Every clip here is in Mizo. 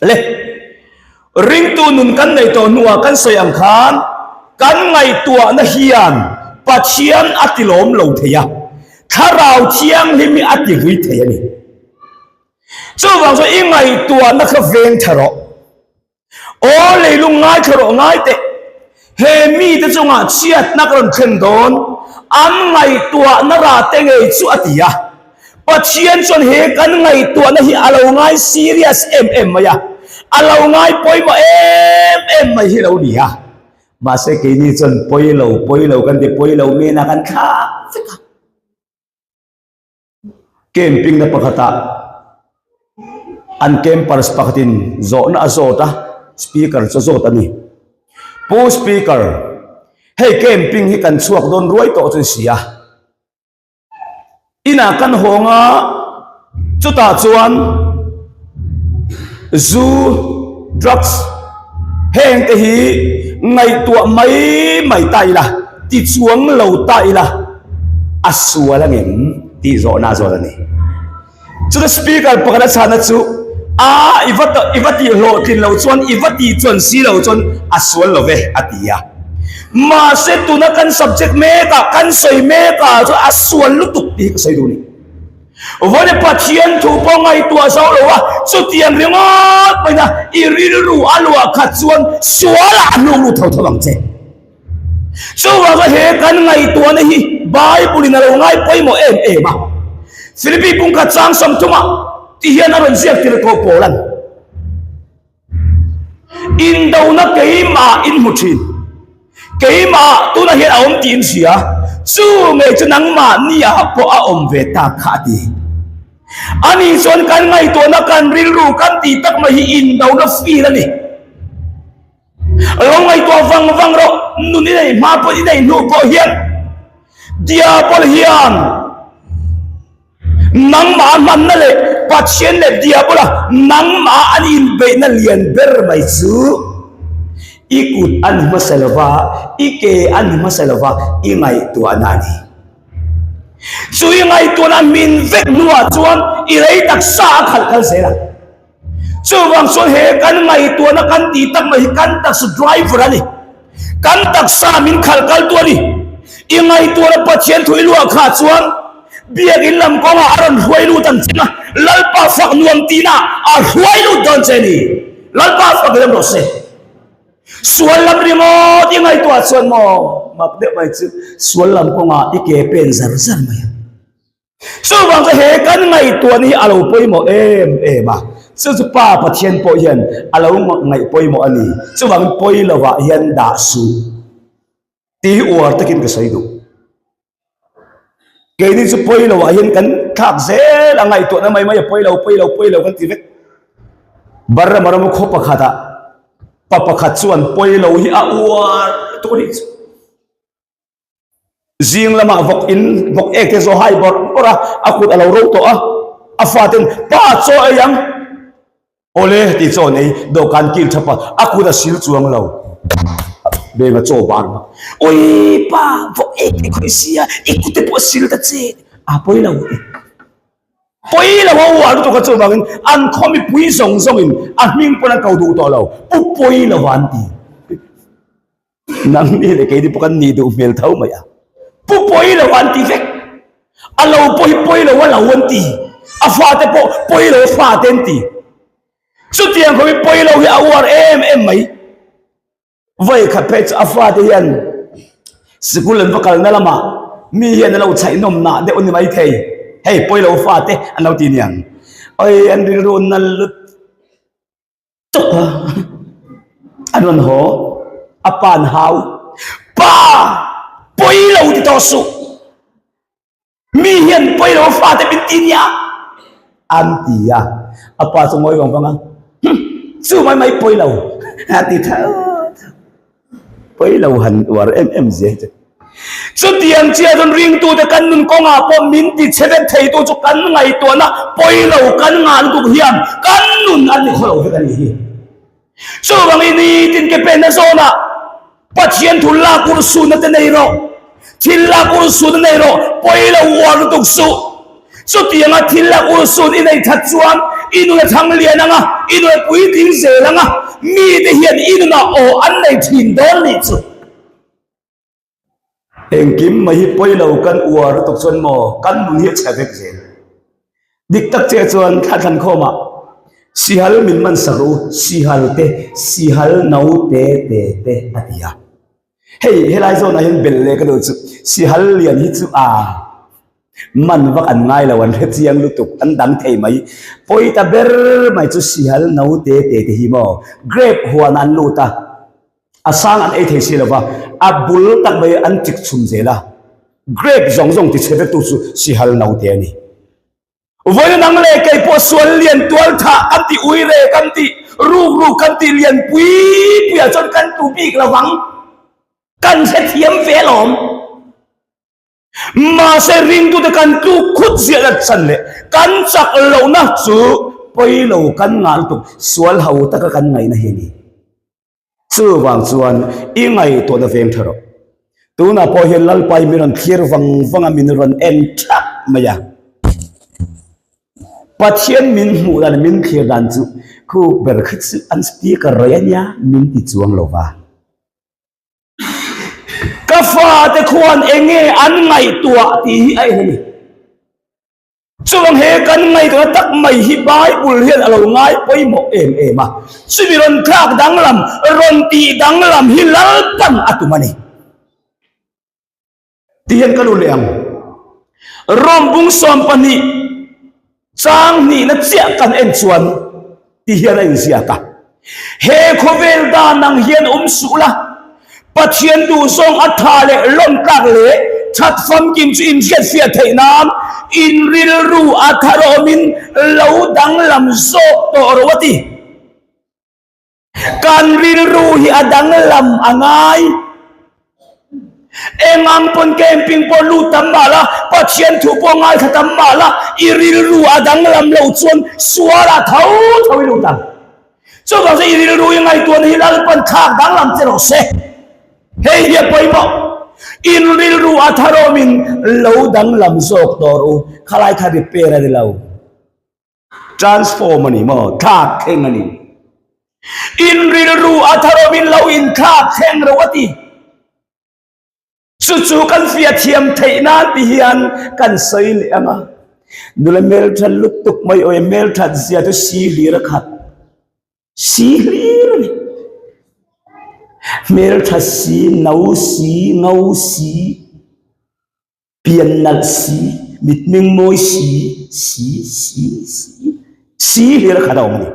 Le, ringtu nun kan nei tawh hnuah kan sawi ang khan kan ngaihtuahna hian Pathian a ti lawm lo thei a, Thlarau Thianghlim hi a ti vui thei a ni. Chuvang chuan i ngaihtuahna kha veng tha rawh. Aw leilung ngaithla rawh ngai teh, he mite chungah chhiatna ka rawn thlen dawn, an ngaihtuahna rah te ngei chu a ti a. Pathian chuan he kan ngaihtuahna hi a lo ngai serious em em mai a, a lo ngai pawimawh em em mai hi lo ni a. Mahse keini chuan pawi lo, pawi lo kan ti, pawi lo mena kan thlak vek a. Camping na pakhatah an campers pakhatin zawhna a zawt a, speaker chu a zawt a ni. Pu Speaker, hei camping hi kan chhuak dawn ruai tawh chu ni si a, inah kan hawng a, chutah chuan zu, drugs heng te hi ngaihtuah mai mai ta ila, tichuang lo ta ila, a sual a ngem tih zawhna a zawt a ni. Chuta speaker pakhat a chhana chu a i va i va tih hlawhtlin lo chuan i va tih chuan si lo chuan a sual lo ve a ti a. Mahse tuna kan subject mekah kan sawi mekah chuan a sual lutuk tih hi ka sawi duh a ni. Vawne Pathian thu pawh ngaihtuah zo lo a, chutiang ringawt maina i rilru a luah khat chuan sualah a hnung lut tho tho ang che. Chuvanga he kan ngaihtuahna hi Bible in a lo ngai pawimawh em em a. Philippi pumkhat chang sawmthuma ti hian a rawn ziak tir tawh Paula'n, Indona keimah in hmu thin, keimah tunah hian a awm tih in hria, chu ngei chu nangmah niah pawh a awm ve tak kha a ti. Ani chuan kan ngaihtuahna kan rilru kan tih tak mai hi indona feel a ni. Lo ngaihtuah vang vang rawh, nun i nei hma pawh i nei hnu pawh hian Diabol hian nangmah a hmanna leh Pathian leh Diabola nangmah an inbeihna lian ber mai chu i kut a ni hmasa lo va, i ke a ni hmasa lo va, i ngaihtuahna a ni. Chu i ngaihtuahna min vek hnuah chuan i rei taksa a khalh kal zel ang. Chuvang chuan he kan ngaihtuahna kan tih tak mai hi kan taksa driver a ni. Kan taksa min khalh kaltu a ni. I ngaihtuahna Pathian thu i luah kha chuan biakin lam kawngah a rawn hruai lut ang che a, Lalpa fak nuam tihna a hruai lut dawn che a ni. Lalpa fak rem rawh se. Sual lam ringawt i ngaihtuah chuan maw mak deuh mai chu sual lam kawngah i ke pen zar zar mai a. Chuvang chu he kan ngaihtuahna hi a lo pawimawh em em a, chu chu Pa Pathian pawh hian a lo ngaih pawimawh a ni. Chuvangin pawi lovah hian dah suh tih hi uar takin ka sawi duh. Keini chu pawi lovah hian kan thlak zel a, ngaihtuahna mai mai a pawi lo, pawi lo, pawi lo kan ti vek. Barrama ram khaw pakhatah pa pakhat chuan pawi lo hi a uar lutuk a nih chu. Zing lamah vawk in vawk ek te zawh hai bawrh bawrh a, a kut a lo ro tawh a, a faten pa chaw ei ang, awle tih chaw an ei, dawhkan kil thap a, a kut a sil chuang lo, beng a chaw bar bawk, ui pa vawk ek i khawih sia, i kut te pawh a sil ta che, a pawi lo ti, pawi lo a uar lutuk a chuvangin an khaw mipui zawng zawngin a hming pawn an ko duh tawh lo, pu pawi lo an ti. Nang ni leh keini pawh kan nih duh hmel tho mai a. Pu pawi lo an ti vek. A lo pawh hi pawi lo a lo an ti. A fate pawh pawi lo a fate an ti. Chutiang khawpin pawi lo hi a uar em em mai. Vawi khat phei chu a fate hian sikul an va kalna lamah mi hian an lo chhaihnawm nah deuh a ni maithei. Hei pawi lo fate an lo ti niang. Oi an rilru nal lut. Chawp a, a rawn haw, a pa an hau, Pa! Pawi lo ti tawh suh, mi hian pawi lo fate min ti nia, an ti a, a pa chu ngawi vang vang a, Hum! Chu mai mai pawi lo, a ti tho tho. Pawi lo han uar em em zia hi chu. Chutiang chiah chuan ringtute kan nun kawngah pawh min ti chhe vek theitu chu kan ngaihtuahna pawi lo kan ngah lutuk hian kan nun a ni khaw lo vek a nih hi. Chuvangin nitin ke penna zawnah Pathian thu lak urhsunna te nei rawh, thil lak urhsunna nei rawh, pawi lo uar lutuk suh. Chutianga thil lak urhsun i nei that chuan. I nun a thang lian ang a, i nun a puitling zel ang a, mite hian i nunah aw an nei thin dawn nih chu. Engkim mai hi pawi lo kan uar lutuk chuan maw kan nun hi a chhe vek zel. Dik tak che chuan thla thlan khawmah sihal min man sak rawh u, sihal te, sihal no te te te a ti a. Hei helai zawnah hian belh leh ka duh chu sihal lian hi chu a man vak an ngai lo, an hre chiang lutuk, an dang thei mai. Pawi ta ber mai chu sihal no te te te hi maw grape huanah an lut a. A sang an ei thei si lo va, a bul tak mai an chik chhum zel a, grape zawng zawng ti chhe vektu chu sihal naute a ni. Vawiin nang leh kei pawh sual lian tual thah kan ti ui re kan ti ruk ruk kan ti lian pui pui ah chuan kan tu bik lo vang, kan hrethiam ve alawm. Mahse ringtute kan tluk khut ziah lat chan leh kan chak lohna chu pawi lo kan ngah lutuk sual ho taka kan ngaihna hi a ni. Chuvang chuan i ngaihtuahna veng tha rawh. Tunah pawh hian Lalpa hi min rawn thlir vang vang a, min rawn en thap mai a. Pathian min hmuh dan, min thlir dan chu khu ber khi chu an speaker rei a nia min ti chuang lo va. Ka fate khuan eng nge an ngaihtuah tih hi a en a ni. Chuvang he kan ngaihtuahna tak mai hi Bible hian a lo ngai pawimawh em em a, chumi rawn thlak danglam, rawn tih danglam hi Lalpan a tum a ni. Ti hian ka lut leh ang. Rom bung 12 chang hnihna chiah kan en chuan ti hian a inziak a, He khawvel dan ang hian awm suh la, Pathian duhzawng a tha leh lawmtlak leh that famkim chu inhriatfiah theih nan in rilru a thar awmin lo danglam zawk tawh rawh a ti. Kan rilru hi a danglam a ngai. Eng ang pawn camping pawh lut tam mah la, Pathian thu pawh ngaithla tam mah la, i rilru a danglam lo chuan sual ah tho tho i lut ang. Chuvang chuan i rilru i ngaihtuahna hi Lalpan thlak danglam che rawh se. Hei hi a pawimawh. In rilru a tharawmin lo danglam zawk tawh rawh u. Khalai kha repair a ni lo. Transform a ni maw? Thlak thleng a ni. In rilru a tharawmin lo in thlak thleng ro a ti. Chu chu kan fiah thiam theih nan ti hian kan sawi leh ang a. Nula hmelthat lutuk mai awi hmelthat zia chu si hlir a khat. Si hlir a ni. Hmeltha si, no si, ngo si. Pian nalh si, mitmeng mawi si, si, si, si, si hlir a khat a awm a ni.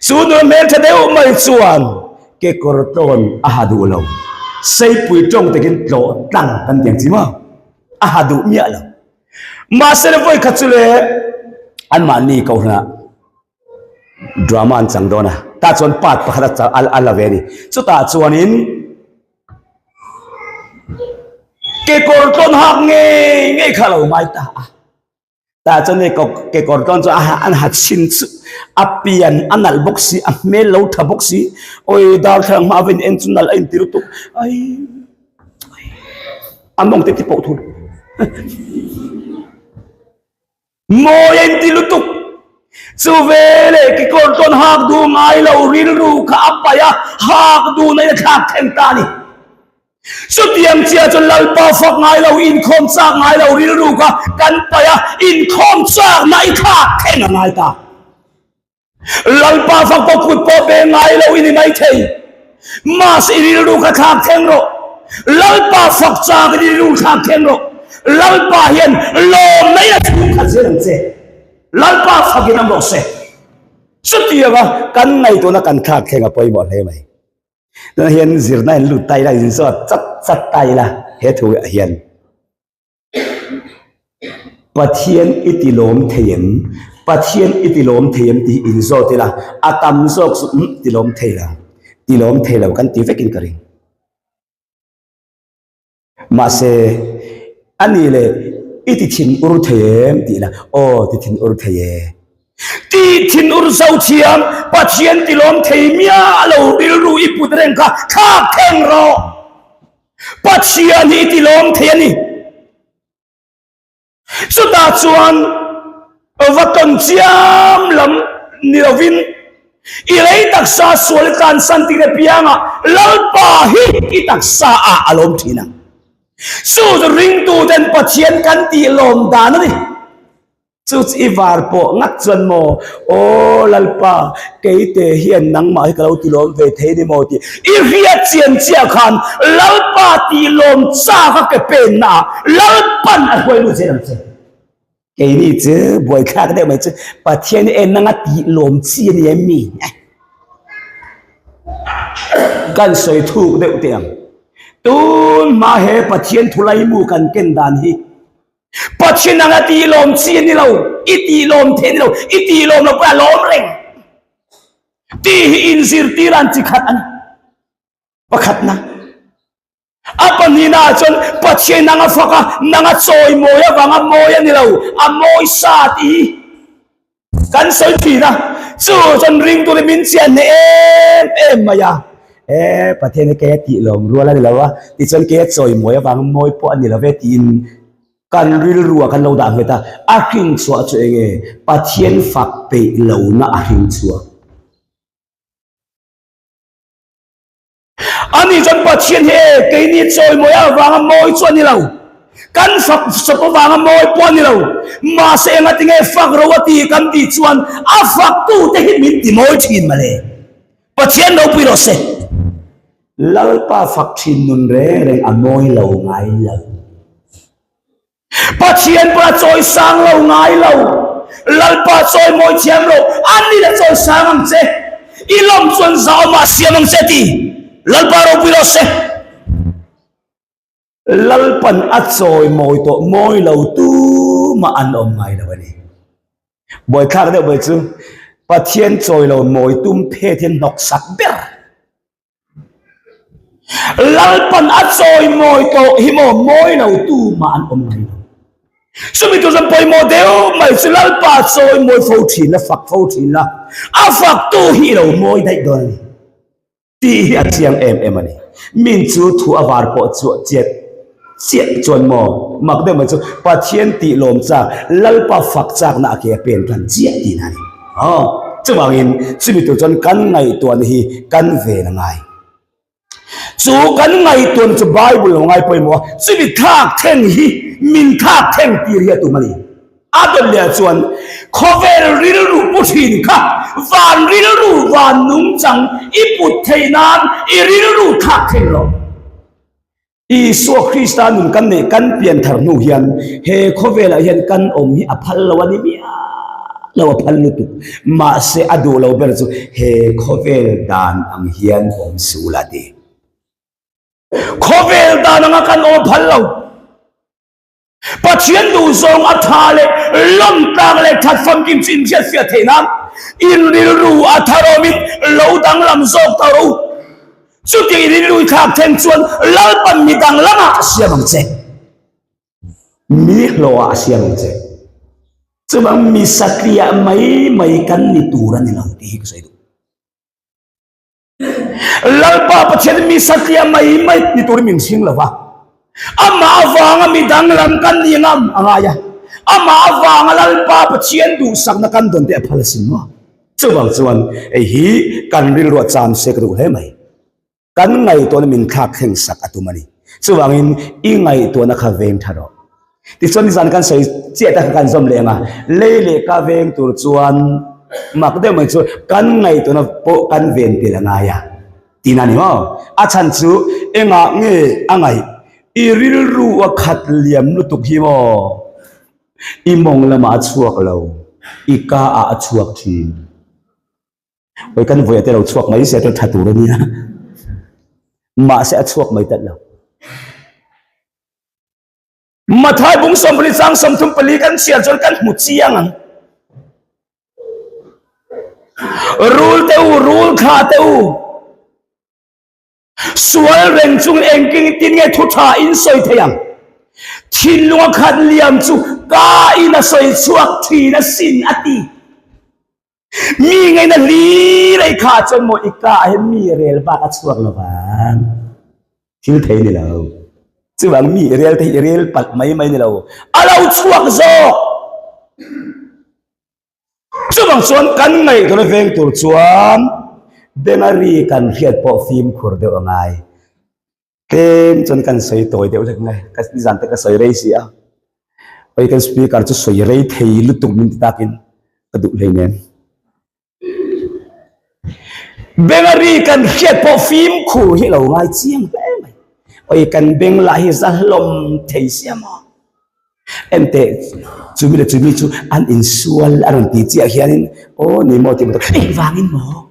Chu nula hmeltha deuh mai chuan kekawr tlawn a ha duh lo. Seipui tawng takin tlawh tlang kan ti ang chi maw? A ha duh miah lo. Mahse le vawi khat chu le anmahni kohhranah drama an chang dawn a, tah chuan part pakhat a la ve a ni. Chutah chuanin Kekawr tlawn hak ngei ngei kha lo ngai ta a. Tah chuan hei kekawr tlawn chu an ha chhin chu a pian a nalh bawk si, a hmel lo tha bawk si. Awi darthlalang hma avin en chu nalh a inti lutuk. Ai a mawng te ti pawh thul. Mawi a inti lutuk. Chu veleh kekawr tlawn hak duh ngai lo rilru kha a paih a, hak duhna in a thlak thleng ta a ni. Chutiang chiah chuan Lalpa fak ngai lo, inkhawm chak ngai lo rilru kha kan paih a, inkhawm chakna i thlak thleng a ngai ta. Lalpa fak pawh kut pawh pe ngai lo i ni mai thei. Mahse i rilru kha thlak thleng rawh. Lalpa fak chak in i rilru thlak thleng rawh. Lalpa hian lawmna in a chhung khat zel ang che. Lalpa fak in am rawh se. Chutianga kan ngaihtuahna kan thlak thleng a pawimawh hle mai. Tunah hian zirna in lut ta ila, inzawt chat chat ta ila he thu ah hian. Pathian i ti lawm thei em? Pathian i ti lawm thei em tih inzawt ila, a tam zawk chu umm ti lawm thei lo, ti lawm thei lo kan ti vekin ka ring. Mahse, a ni le i ti thin ur thei em tih ila, aw ti thin ur thei e. Ti thin ur zo thiam, Pathian ti lawm thei miah lo rilru i put reng kha thlak thleng rawh. Pathian hi i ti lawm thei a ni. Chutah chuan. Va tawn chiam lam ni lovin i lei taksa sual i tlansan tik apiangah Lalpa hi i taksa ah a lawm thin ang. Chu chu ringtuten Pathian kan tih lawm dan a ni. Chu chu i var pawh ngat chuan maw, Aw Lalpa, keite hian nangmah hi ka lo ti lawm ve thei ni maw tih i hriat chian chiah khan Lalpa tih lawm chak a ke penna ah Lalpan a hruai lut zel ang che. Keini chu buaithlak deuh mai chu Pathian hi en nanga tih lawm chi a ni em mi? Kan sawi thuk deuh teh ang. Tun hma he Pathian thulaimu kan ken dan hi Pathian anga tih lawm chi a ni lo, i tih lawm theih a ni lo, i tih lawm lo pawh a lawm reng tih hi inzirtir an chi khat a ni. Pakhatna. A pahnihnaah chuan Pathian nang a fak a, nang a chawimawi avanga mawi a ni lo, a mawi sa tih hi kan sawi thin a. Chu chuan ringtu hi min chian hneh em em mai a, E, Pathian hi kei a tih lawm rual a ni lo a, tichuan kei a chawimawi avanga mawi pawh a ni lo ve tiin kan rilruah kan lo dah nghet a. A hrinchhuah chu eng nge? Pathian fak peih lohna a hrinchhuah. Ani chuan Pathian hi e, keini chawimawi avanga mawi chu a ni lo. Kan fak sawp avanga mawi pawh a ni lo. Mahse engati nge fak ro a ti kan tih chuan a faktute hi min ti mawi thin mawle. Pathian ropui rawh se. Lalpa fak thin nun reng reng a mawi lo ngai lo. Pathian pawh a chawi sang lo ngai lo. Lalpa chawi mawi thiam lo, an ni la chawi sang ang che. I lawm chuan zau mah siam ang che ti. Lalpa ropui rawh se. Lalpan a chawi mawi tawh mawi lo tumah an awm ngai lo a ni. Buaithlak deuh mai chu Pathian chawi lo mawi tum phet hian hnawksak ber. Lalpan a chawi mawi tawh hi maw mawi lo tu mah an awm ngai lo. Chumi tur chuan pawimawh deuh mai chu Lalpa chawi mawi fo thin la, fak fo thin la, a fak tu hi i lo mawi daih dawn a ni tih hi a chiang em em a ni. Min chu thu a var pawh chu chiat chiah chuan maw mak deuh mai chu Pathian tih lawm chak, Lalpa fak chakna a ke a pen tan chiah tihna a ni. Aw, chuvangin chumi tur chuan kan ngaihtuahna hi kan ven a ngai. Chu kan ngaihtuahna chu Bible lo ngai pawimawh a, chumi thlak thleng hi min thlak thleng tir hi a tum a ni. A dawt leh chuan khawvel rilru pu thin kha van rilru van nungchang i put theih nan i rilru thlak thleng lo. Isua Krista nun kan neih kan pian thar hnu hian he khawvelah hian kan awm hi a phal lo a ni miah lo, a phal lutuk. Mahse a duh lo ber chu he khawvel dan ang hian awm suh la ti. Khawvel dan anga kan awm a phal lo. Pathian duhzawng a tha leh lawmtlang leh that famkim chu inhriatfiah theih nan in rilru a tharawmin lo danglam zawk ta rawh u. Chutih i rilru i thlak then chuan Lalpan mi danglamah a siam ang che. Mi hlawhah a siam ang che. Chuvang mi satliah mai mai kan ni tur a ni lo tih hi ka sawi duh. Lalpa Pathian mi satliah mai mai ni turin min hring lo va, amah avanga mi danglam kan ni ngam a ngai a, amah avanga Lalpa Pathian duhsakna kan dawn te a phal asin maw? Chuvang chuan hei hi kan rilruah cham se ka duh hle mai. Kan ngaihtuahna min thlak thleng sak a tum a ni. Chuvangin i ngaihtuahna kha veng tha rawh. Tichuan nizan kan sawi chiah te kha kan zawm leh ang a, lei leh ka veng tur chuan mak deuh mai chu kan ngaihtuahna pawh kan ven tel a ngai a tihna a ni maw? A chhan chu engah nge a ngaih? I rilru a khat liam lutuk hi maw? I mawng lamah a chhuak lo, i ka ah a chhuak thin. Oi kan vawi te lo chhuak mai se chu tha tur a nia. Mahse a chhuak mai tat lo. Mathai bung 24 chang 34 kan chhiar chuan kan hmu chiang ang. Rul te u, rul thla te u. Sual reng chung engking tin nge thu tha in sawi thei ang? Thinlung a khat liam chu ka in a sawi chhuak thin a sin a ti. Mi ngeina hlir ei kha chuan maw i ka ah hian mi rel bak a chhuak lo vang. Thil thei ni lo. Chuvang mi rel te hi i rel palh mai mai ni lo. A lo chhuak zawk. Chuvang chuan kan ngaihtuahna veng tur chuan benga ri kan hriat pawh fimkhur deuh a ngai. Tlem chuan kan sawi tawi deuh hlek nge, ka nizan te ka sawi rei si a. Oi kan speaker chu sawi rei thei lutuk min ti takin ka duh hlei nen. Benga ri kan hriat pawh fimkhur hi lo ngai chiang hle mai. Oi kan beng lah hi za hlawm thei sia maw. Enteh chumi leh chumi chu an insual a rawn ti chiah hianin aw ni maw tih maw engvangin maw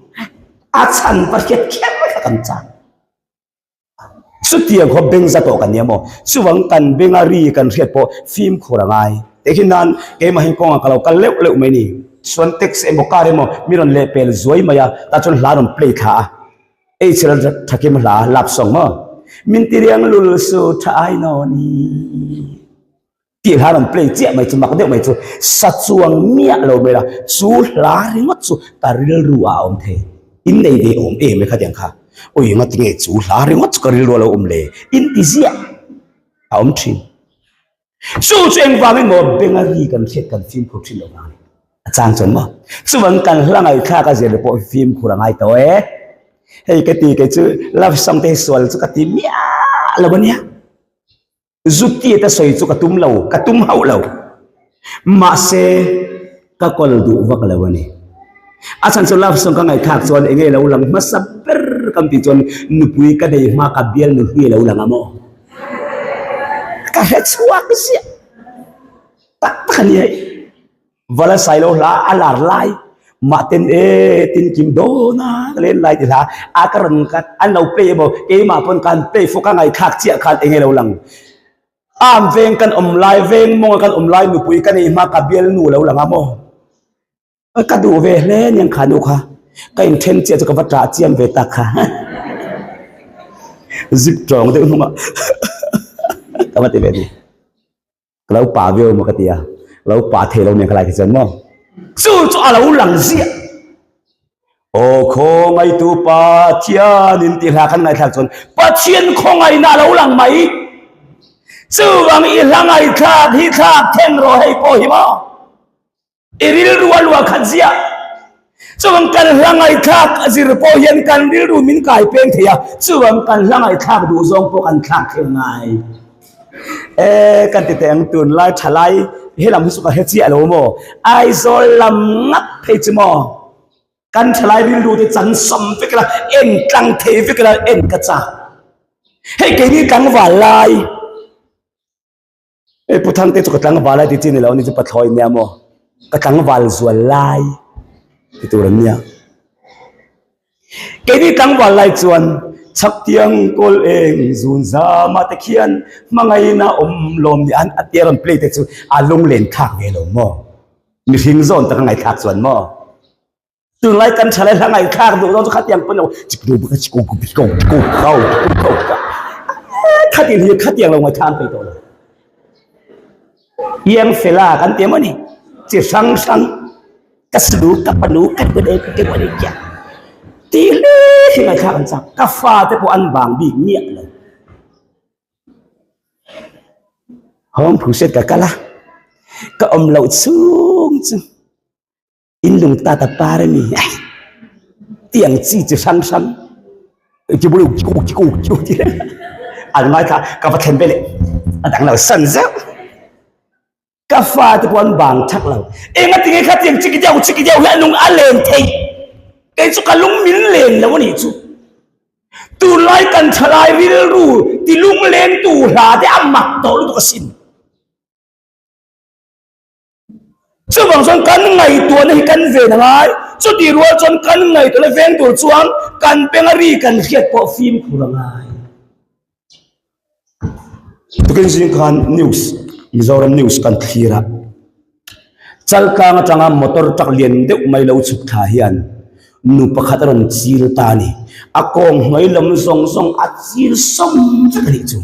a chhan va hriat kher kha kan chak. Chutiang khaw beng za tawh kan nia maw? Chuvang kan benga ri kan hriat pawh fimkhur a ngai. Tehkhin nan keimah hi kawngah ka lo kal leuh leuh mai ni. Chuan taxi emaw car emaw mi rawn lehpel zuai mai a, tah chuan hla rawn play thla a. Ei chhira thakim hla lap song maw? Min ti riang lul su tha ai naw ni. Tih hla rawn play chiah mai chu mak deuh mai chu sa chuang miah lo mai la, chu hla ringawt chu ka rilru ah a awm thei. In nei ve awm em e khatiang kha. Ui ngati nge chu hla ringawt chu ka rilru a lo awm le? In ti ziah a awm thin. Chu chu engvangin maw benga ri kan hriat kan fimkhur thin lo vang a ni. A chang chuan maw chuvang kan hla ngaihthlak a zir pawh fimkhur a ngai tawh e. Hei ka ti kei chu love song te hi sual chu ka ti miah lo a nia. Zuti te sawi chu ka tum lo, ka tum hauh lo. Mahse, ka kawl duh vak lo a ni. A chhan chu love song ka ngaihthlak chuan enge lo lang hmasa ber kan tih chuan nupui ka nei hma ka bial nuhlui a lo lang a maw? Ka hre chhuak ziah tak tak a ni hei. Vala Sailo hla a lar lai mahten e tin kim dawn a ka len lai ti hla a ka rawn ka an lo play emaw keimah pawn kan play fawk a ngaihthlak chiah khan enge lo lang am veng kan awm lai veng mawnga kan awm lai nupui ka nei hma ka bialnu lo lang a maw ka duh ve hle aniang kha nu kha ka inthen chiah chu ka va tah chiam ve tak kha zip tawng deuh hnungah ka va ti ve ni. Ka lo pa viau maw ka ti a, ka lo pa thei lo nen ka lai khi chuan maw. Chu chu a lo lang ziah. Aw khawngaitu Pathian in tih hla khan ngaihthlak chuan Pathian khawngaihna a lo lang mai. Chuvang i hla ngaihthlak hi thlak then rawh hei pawh hi maw. I rilru a luah khat ziah. Chuvang kan hla ngaihthlak a zir pawh hian kan rilru min kai peng thei a, chuvang kan hla ngaihthlak duh zawng pawh kan thlak thei ngai. E, kan ti teh ang tunlai thalai he lam hi chu ka hre chiah lo maw? Aizawl lam ngat phei chu maw? Kan thalai rilru te chan sawm vek ila, en tlang thei vek ila, en ka chak. Hei keini tlangval lai. Hei Pu Thangte chu ka tlangval lai ti chi ni lo ni chu pathlawi nia maw? Ka tlangval zual lai ti tur an nia. Keini tlangval lai chuan chhaktiang kawl eng zun zama te khian hmangaihna awm lawm ni an a tia rawn play te chu a lunglen thlak ve lo maw? Mihring zawn taka ngaihthlak chuan maw? Tunlai kan tha lai hla ngaihthlak duh zawng chu khatiang pawn lo chikru baka chikru ko ko ko ko ko khatiang hi khatiang lo ngaithla an peih tawh lo. Iang fela kan ti emaw ni chi hrang hrang ka slu ka panu ka bade ka ke bade kya ti hle hi ngaihthlak an chak ka fa te pawh an bang bik miah lo. Home crusade ka kal a ka awm loh chhung chu In lung ta ta par a ni tiang chi chi hrang hrang chi bulu chi ku chi ku chi ku chi an ngai kha ka va thlen ve leh a dang lo san zeuh ka fa te pawh an bang thak lo enga tinge kha tiang chi ki deuh chi ki deuh hi a nung a len thei kei chu ka lung min len lo a nih chu tunlai kan thalai rilru ti lung leng tu hla te a mak tawh lutuk asin. Chuvang chuan kan ngaihtuahna hi kan ven a ngai. Chutih rual chuan kan ngaihtuahna veng tur chuan kan benga ri kan hriat pawh fimkhur a ngai. Tukin zing khan news, Mizoram news kan thlir a, Chalkang atanga motor truck lian deuh mai lo chhuk thla hian nu pakhat a rawn chil ta a ni. A kawng hnuai lam zawng zawng a chil sawm vek a nih chu.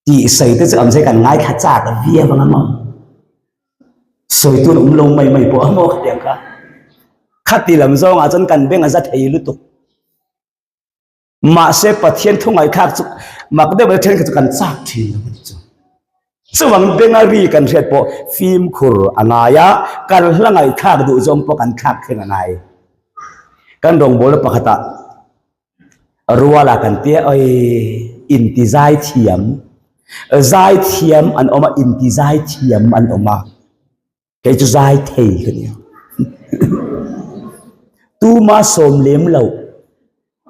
Tih sawi te chu awm se kan ngaithla chak viau ang a maw? Sawi tur awm lo mai mai pawh a maw khatiang kha. Khati lam zawngah chuan kan beng a za thei lutuk. Mahse Pathian thu ngaihthlak chu mak deuh mai then kha chu kan chak thin lo a ni chu. Chuvang benga ri kan hriat pawh fimkhur a ngai a, kan hla ngaihthlak duh zawng pawh kan thlak thleng a ngai. Kan rawngbawlna pakhatah ruala kan tia oi inti zai thiam, zai thiam an awm a, inti zai thiam an awm a. Kei chu zai thei ka nia. Tuma sawm lem lo.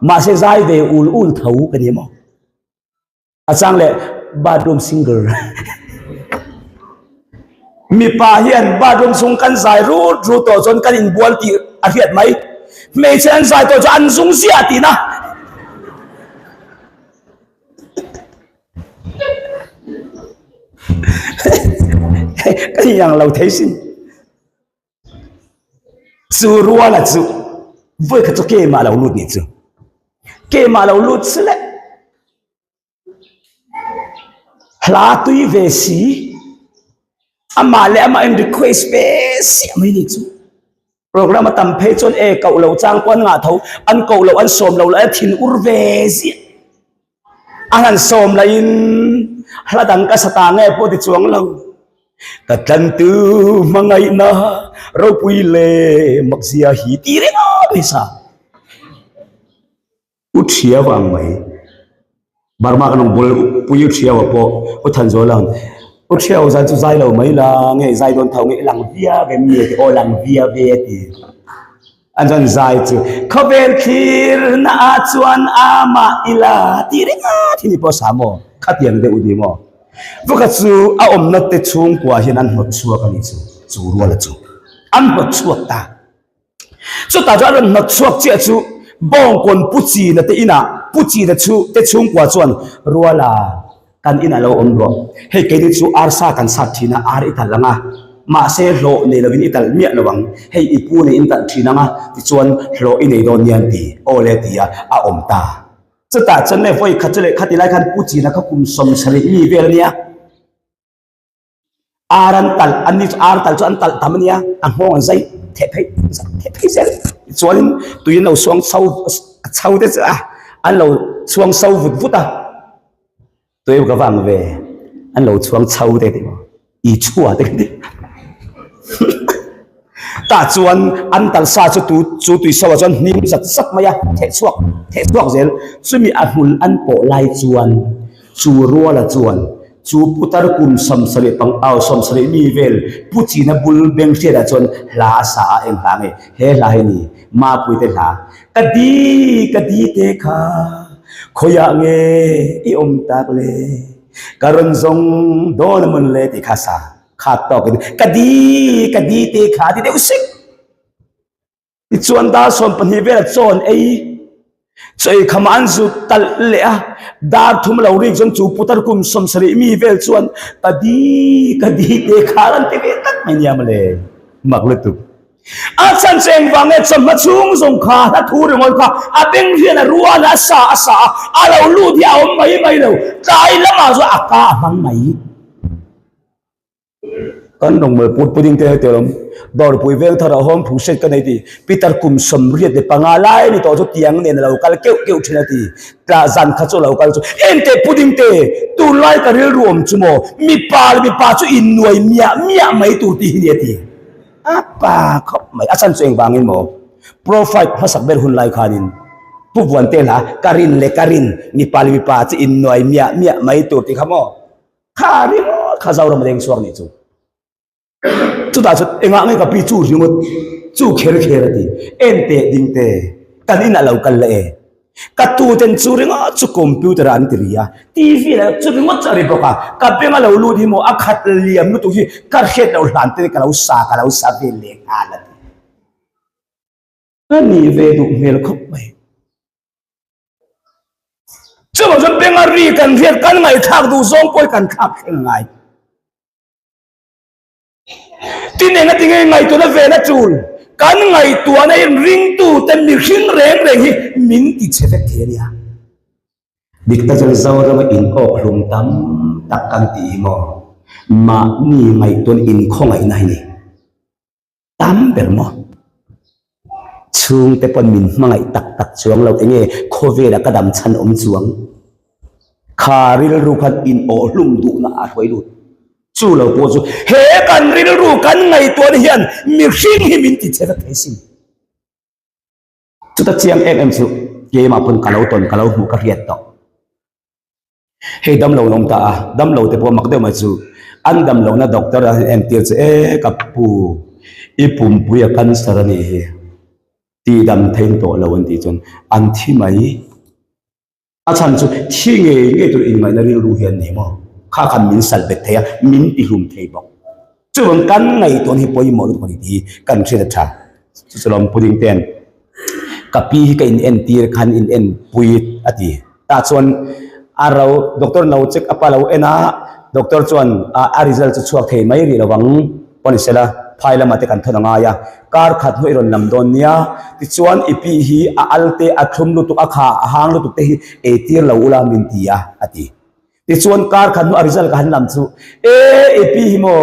Mahse zai ve ul ul tho ka ni maw. A chang leh bathroom singer. Mipa hian bathroom chung kan zai rut rut tawh chuan kan inbual tih a hriat mai. Hmeichhe an zai tawh chuan an zung ziah tihna. Ka inang lo thei sin. Chu ruala chu vawi khat chu keimah lo lut nih chu. Keimah lo lut chu le hla tui ve si amah leh amah in request ve siah mai nih chu. Program a tam phei chuan e koh lo chang pawh an ngah tho, an koh loh an sawm lo lah a thin ur ve ziah. A han sawm laiin hla dang ka sa ta nge pawh ti chuang lo. Ka tlantu hmangaihna ropui leh makzia hi ti reng a pawisa. U Thiau ang mai. Burma kan awm bul pui U Thiau a pawh U Thanzuala'n U Thiau zan chu zai lo mai la nge zai dawn tho nge i lang via ve mi a ti aw lang via ve a ti. An chuan zai chu khawvel thlir na ah chuan amah ila tih reng a thi ni pawh sa maw khatiang deuh ni maw. Vawkhat chu a awmna te chhungkua hian an hnawt chhuak a nih chu chu ruala chu an hnawt chhuak ta. Chutah chuan a rawn hnawt chhuak chiah chu Bawngkawn Pu China te inah Pu China chu te chhungkua chuan Ruala kan inah lo awm rawh. Hei keini chu arsa kan sat thin a, ar i talh ang a, mahse hlawh nei lovin i talh miah lo ang. Hei i pu nei in talh thin ang a, tichuan hlawh i nei dawn nia an ti. Aw le ti a, a awm ta. Chutah chuan le vawi khat chu leh khati lai khan Pu China kha kum 70 mi vel a nia. Ar an talh, an ni chu ar talh chu an talh tam a nia, a nghawng an zai theh phei theh phei zel. Tichuanin tui an lo suang chho a chho te chu a an lo chhuang so vut vut a, tui ka vang ve an lo chhuang chho te tih maw i chhua te kan ti. Tah chuan an talsa chu tu chu tui so ah chuan hnim zat zat mai a, theh chhuak theh chhuak zel. Chumi a hmul an pawh lai chuan chu ruala chuan chu putar kum 70 pang au 70 mi vel Pu China bul beng hriatah chuan hla a sa a eng hla nge he hla hi ni Mapui te hla ka di ka di te kha khawiah nge i awm tak le ka rawn zawng dawn a mawn le tih kha a sa. Khat tawkin ka di ka di te kha ti deuh sik. Tichuan dar 12 vel chawn ei chaw ei khama an zu talh leh a, dar thum lo rik chuan chu putar kum 70 mi vel chuan ka di ka di te kha an ti ve tak mai nia mawle. Mak lutuk. A chhan chu engvang nge chawhma chhung zawng kha hla thu ringawt kha a beng hian a rual a sa a sa a, a lo lut hi a awm mai mai lo. Tlai lamah chuan a ka a hmang mai. Kan rawngbâwl put pudding te heti alawm, Dawrpui veng thar ah hawng phu hriat ka nei ti, Peter kum 75 lai ni tawh chu tiang nen a lo kal keuh keuh thin a ti, tlah zan kha chu a lo kal chu, Enteh pudding te, tunlai ka rilru awm chu maw, mipa leh mipa chu innuai miah miah mai tur tih hi ni a ti. A pa khawp mai, a chhan chu engvangin maw, Profile hmasak ber hun lai khanin Pu Vuante hla ka rin leh ka rin, mipa leh mipa chu innuai miah miah mai tur tih kha maw. Kha ringawt kha Zoram a leng chhuak nih chu. Chutah chuan engah nge ka pi chu ringawt chu kher kher a ti. En teh ding te kan inah lo kal la e. Ka tu ten chu ringawt chu computer ah an ti ri a, TV lah chu ringawt chu a ri bawk a. Ka beng a lo lut hi maw a khat liam lutuk hi ka hriat loh hlan te ka lo sa ka lo sa vel leh nghal a ti. A nih ve duh hmel khawp mai. Chuvang chuan benga ri kan hriat kan ngaihthlak duh zawng pawh hi kan thlak thleng ngai. Tin eng atinge ngaihtuahna vena tul kan ngaihtuahna hi ringtute mihring reng reng hi min ti chhe vek thei a nia. Dik tak chuan Zorama in awk hlum tam tak kan tih hi maw mahni ngaihtuahna inkhawngaihna hi ni. Tam ber maw? Chhungte pawn min hmangaih tak tak chuang lo enge khawvela ka dam chhan awm chuang? Kha rilru khan in awh hlum duhna a hruai lut. Chu lo pawh chu he kan rilru kan ngaihtuahna hian mihring hi min ti che vek thei sin. Chuta chiang em em chu keimah pawn ka lo tawn ka lo hmuh ka hriat tawh. Hei damlo an awm ta a, damlo te pawh mak deuh mai chu an damlohna doctor a entir chu e ka pu i pumpui a cancer a nih hi tihdam theih tawh lo an tih chuan an thi mai. A chhan chu thi ngei ngei tur inngaihna rilru hi an nei maw? Kha khan min sal bet thei a, min tihlum thei bawk. Chuvang kan ngaihtuahna hi pawimawh lutuk a ni tih hi kan hriat a tha. Chu chu lawm pudding ten ka pi hi ka in entir khan in enpui a ti. Tah chuan a ro doctor no check up a lo en a, doctor chuan a result chu chhuak thei mai rih lo vang. Pawh ni sela, phai lamah te kan thawn a ngai a, kar khat hnuai rawn lam dawn nia, tichuan i pi hi a al te, a thlum lutuk, a kha a hang lutuk te hi ei tir lo ula min ti a, a ti. Tichuan kar khat hnuah result ka han lam chu, E, i pi hi maw,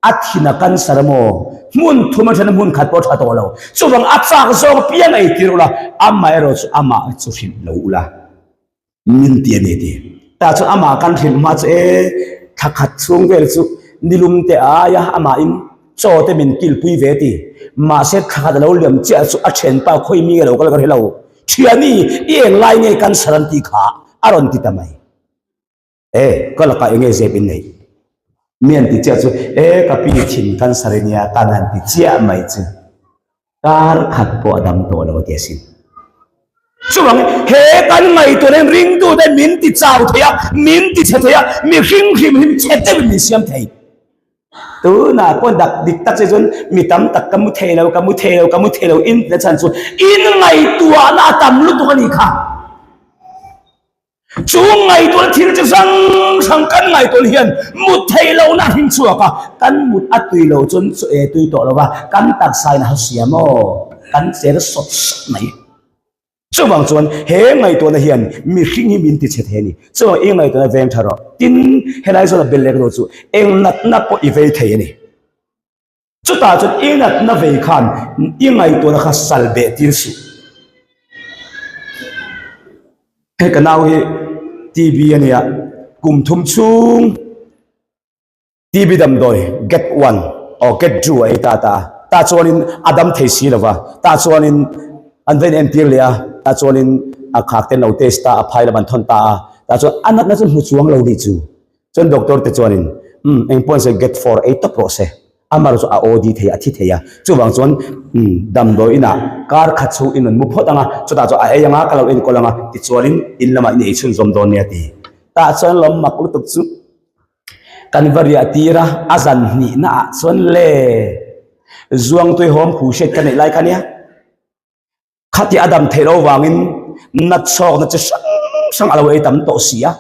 a thin a cancer a maw, hmun thum a then a hmun khat pawh a tha tawh lo, chuvang a chak zawng piang ei tir ula, amaherawh chu amah chu hrilh lo ula. Min ti a ni ti. Tah chuan amah kan hrilh hma chu e, thla khat chhung vel chu nilum te aia amahin chaw te min kilpui ve ti. Mahse thla khat a lo liam chiah chu a thianpa khawi mi nge lo kal ka hre lo. Thiani, i eng lai nge cancer an tih kha a rawn ti ta mai. E, ka lakah eng nge zep in neih? Mi an ti chiah chu, E, ka pi thin cancer i nia kan han ti chiah mai chu. Kar khat pawh a dam tawh lo a ti asin. Chuvang he kan ngaihtuahna hian ringtute min ti chau thei a, min ti chhe thei a, mihring hrim hrim chhe deuhin min siam thei. Tunah pawh dak dik tak che chuan mi tam tak ka mu thei lo, ka mu thei lo, ka mu thei lo in tihna chhan chu in ngaihtuahna a tam lutuk a nih kha. Chu ngaihtuahna thil chi hrang hrang kan ngaihtuahna hian mut theih lohna a hring chhuak a, kan mut a tui lo chuan chu e tui tawh lo va, kan taksa in a hausia maw? Kan cher sawt sawt mai. Chuvang chuan he ngaihtuahna hian mihring hi min ti chhe thei a ni. Chuvang i ngaihtuahna veng tha rawh. Tin, helai zawn a bel lek rawh chu eng natna pawh i vei thei a ni. Chutah chuan i natna vei khan i ngaihtuahna kha sal beh tir suh. Hei ka nau hi TB a nia, kum thum chhung TB damdawi get one or get two a ei ta ta a, tah chuanin a dam thei si lo va, tah chuanin an va inentir leh a, tah chuanin a khak ten lo test ta a, phai lam an thawn ta a, tah chuan a natna chu hmu chuang lo nih chu. Chuan doctor te chuanin, Umm, eng pawh nise get for ei tawp rawh se. Amar chu a OD thei a, a thi thei a. Chuvang chuan, umm, damdawi inah kar khat chhung i rawn mu phawt ang a, chutah chuan a ei ang a, ka lo enkawl ang a, tichuanin in lamah in ei chhunzawm dawn nia ti. Tah chuan lawm mak lutuk chu kan va riah tir a, a zan hnihna ah chuan le Zuangtui hawm khu hriat ka neih lai kha nia. Khati a dam theih loh vangin natchhawkna chi hrang hrang a lo ei tam tawh si a,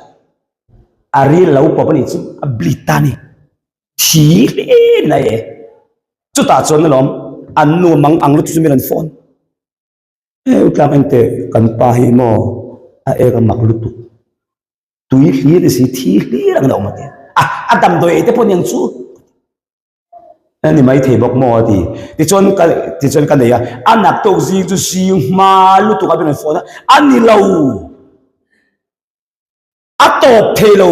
a ril lo pawp a nih chu a bleed ta a ni, thi hle mai e. Chutah chuan alawm an nu mang ang lutuk chu mi rawn phone, Hei utlang engteh kan pa hi maw a ek a mak lutuk, tui hlir ni si thi hlir ang in a awm a ti a, a damdawi ei te pawh niang chu. A ni mai thei bawk maw a ti. Tichuan ka tichuan ka nei a, a naktuk zing chu zing hma lutuk a min rawn phone a, a ni lo, a tawp thei lo,